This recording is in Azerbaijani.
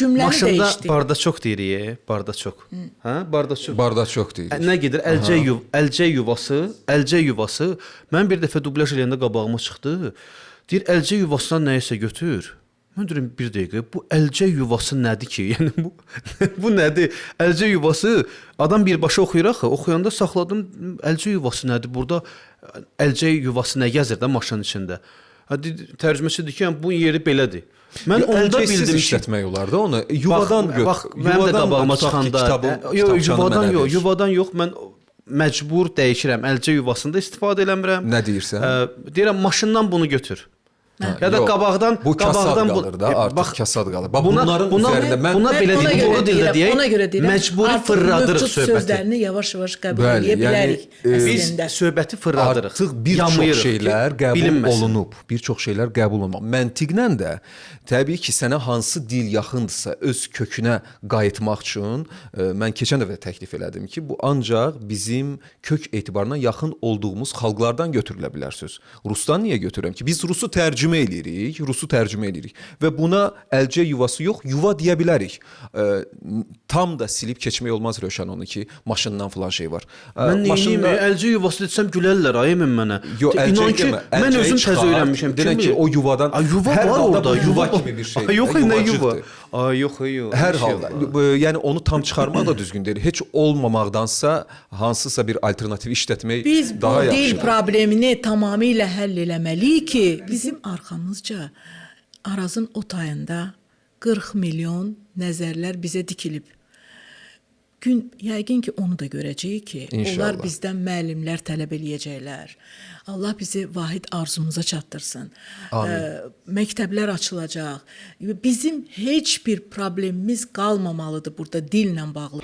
Cümləni Maşında dəyişdik. Bardaçok deyirik, bardaçok. Hə, bardaçok. Bardaçok deyirik. Nə gedir? Əlcək yuvası, əlcək yuvası. Mən bir dəfə dublyaj eləyəndə qabağıma çıxdı. Deyir, əlcək yuvasından nəyisə götür. Mən deyirəm bir dəqiqə, bu əlcək yuvası nədir ki? Yəni bu nədir? Əlcək yuvası adam birbaşa oxuyur axı. Oxuyanda saxladım, əlcək yuvası nədir? Burada əlcək yuvası nə gəzir də maşının içində? Hə, tərcüməçi deyir ki, yəni bu yeri belədir. Mən onda Əlcəksiz bildim ki, işlətmək olar da onu. Yuvadan bax, götür. Bax, mənim də qabağıma çıxanda, yox, yuvadan yox, yuvadan yox, mən məcbur dəyişirəm. Əlcək yuvasında istifadə eləmirəm. Nə deyirsən? Deyirəm maşından bunu götür. Ya da yox, qabaqdan bu kasad qabaqdan qalır da, artıq bax, kasad qalır. Bax bunların üzərində mən buna belə Ona deyim, görə doğru dildə deyirəm, deyək. ona görə deyirəm. Məcburi artıq fırladırıq mövcud söhbəti. Sözlərini yavaş-yavaş qəbul Bəli, eləyə bilərik yəni, Biz əslində. söhbəti fırladırıq. Artıq bir çox yamayırıq ki, şeylər qəbul bilinməsin. olunub. Bir çox şeylər qəbul olunub. Məntiqlə də təbii ki, sənə hansı dil yaxındırsa öz kökünə qayıtmaq üçün mən keçən dəfə təklif elədim ki, bu ancaq bizim kök etibarına yaxın olduğumuz xalqlardan götürülə bilər söz. Rusdan niyə götürürəm ki? Biz rusu tərcümə eləyirik, rusu tərcümə eləyirik və buna əlcək yuvası yox, yuva deyə bilərik. Tam da silib keçmək olmaz Rövşən onu ki, maşından filan şey var. Mən Maşında- neyniyim? Əlcək yuvası desəm gülərlər ay emin mənə. Yo, İnan əlcək ki, demə, mən əlcəyi özüm təzə çıxart, öyrənmişəm. Denən Kim ki, bilir? o yuvadan Ay, yuva hər var halda orada, bu yuva yuva kimi bir şeydir. Ay, yox, nə yuva? Yuvacıqdır. Ay, yox, yox. Hər bir şey halda, var. yəni onu tam çıxarmaq da düzgün deyil. Heç olmamaqdansa hansısa bir alternativ işlətmək Biz bu daha dil yaxşıdır. problemini tamamilə həll eləməliyik ki, bizim arxamızca Arazın o tayında 40 milyon nəzərlər bizə dikilib. Gün yəqin ki, onu da görəcəyik ki, İnşallah. onlar bizdən müəllimlər tələb eləyəcəklər. Allah bizi vahid arzumuza çatdırsın. Məktəblər açılacaq. Bizim heç bir problemimiz qalmamalıdır burada dillə bağlı.